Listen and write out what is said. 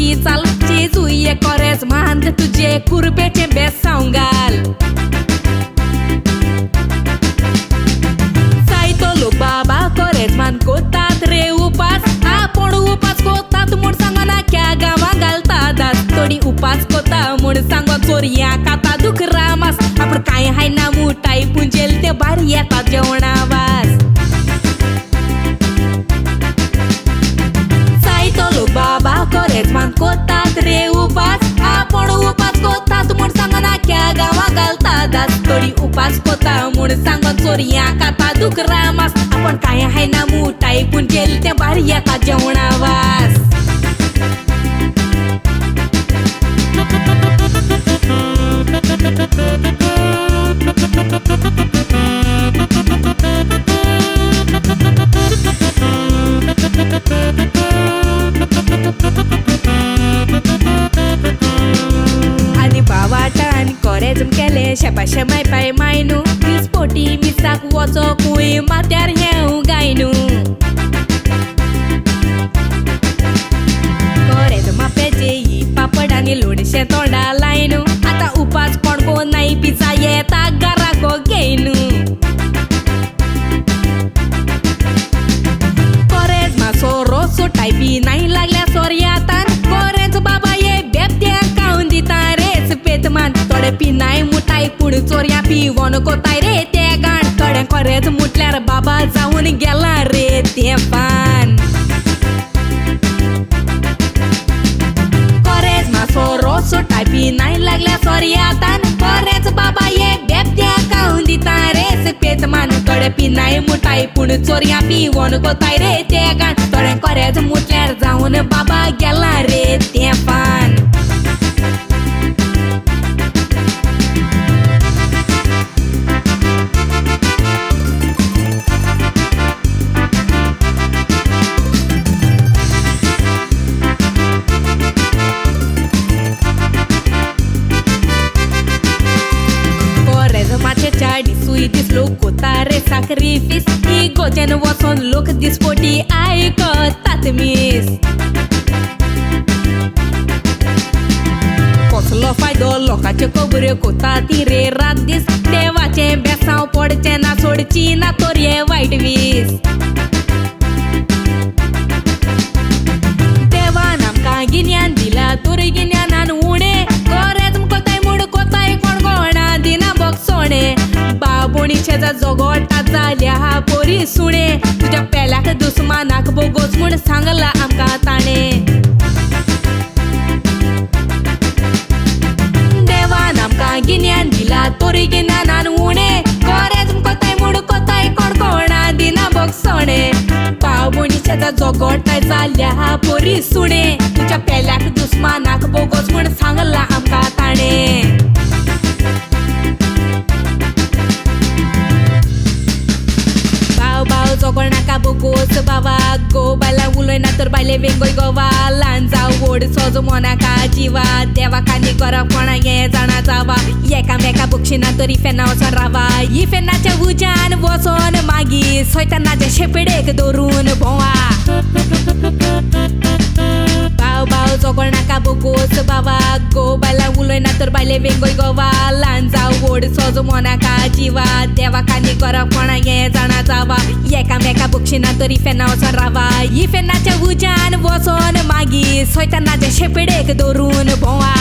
सारकी चाल जेजू ये कोरेजमान तुजे कुरबेचें बेसांव घाल. जायतो लोक बाबा कोरेजमान कोतात रे उपास आपूण उपास कोतात म्हूण सांगना क्या गांवां घालता दास थोडी उपास कोता म्हूण सांगो चोरयां खाता दुकरा मास आपूण कांय हायना मुटाय पुंजेल ते भायर येता जेवणा वास. बाबा कोरेजमान कोतात रे उपास आपूण उपास कोतात म्हूण सांगना क्या गांवां घालता दास थोडी उपास कोता म्हूण सांगो चोरयां खाता दुकरा मास आपूण कांय हायना मुटाय पुंजेल ते भायर येता जेवणा वास. आनी बावाटान कोरेजम केलें शेपाशें माय पाय मायनू दिसपोटी मिसाक वचो कूंय माथ्यार हें गायनू. कोरेजमा पेजे ही पापड आनी लोणशें तोंडा लायनू आतां उपास कोण गो नाय पिझा येता घरा गो घेयनू. कोरेजमा सोरो सोटाय बी नाय लागल्या सोरयातान कोरेज बाबा ये बेबद्यांक खावन दिता रेच पेतमान थोडे पिनाय मुटाय पूण चोरयां पिवन कोताय रे ते गाण थोडे कोरेज मुटल्यार बाबा जावन गेला रे तें पान. कोरेजमा सोरो सोटाय पिनाय लागल्या सोरयातान कोरेज बाबा ये बेबद्यांक खावन दिता रेच पेतमान थोडे पिनाय मुटाय पूण चोरयां पिवन कोताय रे ते गाण थोडे कोरेज मुटल्यार जावन बाबा गेला रे तें पान. कोरेजमाचे चाळीसूय दीस लोक कोता रे साक्रिफीस इगोजेन वचोन लोक दिसपोटी आयकतात मीस. कसलो फायदो लोकांच्यो खबऱ्यो कोता ती रे रात दीस देवाचें बेसांव पडचें ना सोडची ना तर हे वायट वीस. देवान आमकां गिन्यान दिलां तर गिन्यानान उणें कोरेजम कोताय म्हूण कोताय कोण कोणा दिना बगसोणें बाबोणी शेजा जोगोटा जाल्या पोरी सुणें तुज्या पेल्याक दुस्मानाक बोगोस म्हूण सांगलां आमकां ताणें. देवान आमकां गिन्यान दिलां तर गिन्यानान उणें कोरेजम कोताय म्हूण कोताय कोण कोणा दिना बगसोणें बाबोणी शेजा जोगोटाय जाल्या पोरी सुणें तुज्या पेल्याक दुस्मानाक बोगोस म्हूण सांगलां आमकां ताणें. भाव जोगोनाका बोगोस बाबा गो बायलां उलयना तर बायले वेंगय गोवा ल्हान जावं व्हड सोजो मोनाका जिवा देवा कानी करप कोणाक हें जाणा जावा एकामेका बक्षिना तरी फेना वचोन रावा इफेनाच्या उज्यान वचोन मागीर सैतानाच्या शेपेडेक धरून भोंवा. भाव भाव जोगोनाका बोगोस बाबा गो बायलां उलयना तर बायले वेंगय गोवा ल्हान जावं व्हड सोजो मोनाका जिवा देवा कानी करप कोणाक हें जाणा जावा एकामेका बक्षिना तरी फेना वचोन रावा इफेनाच्या उज्यान वचोन मागीर सैतानाच्या शेपेडेक धरून भोंवा.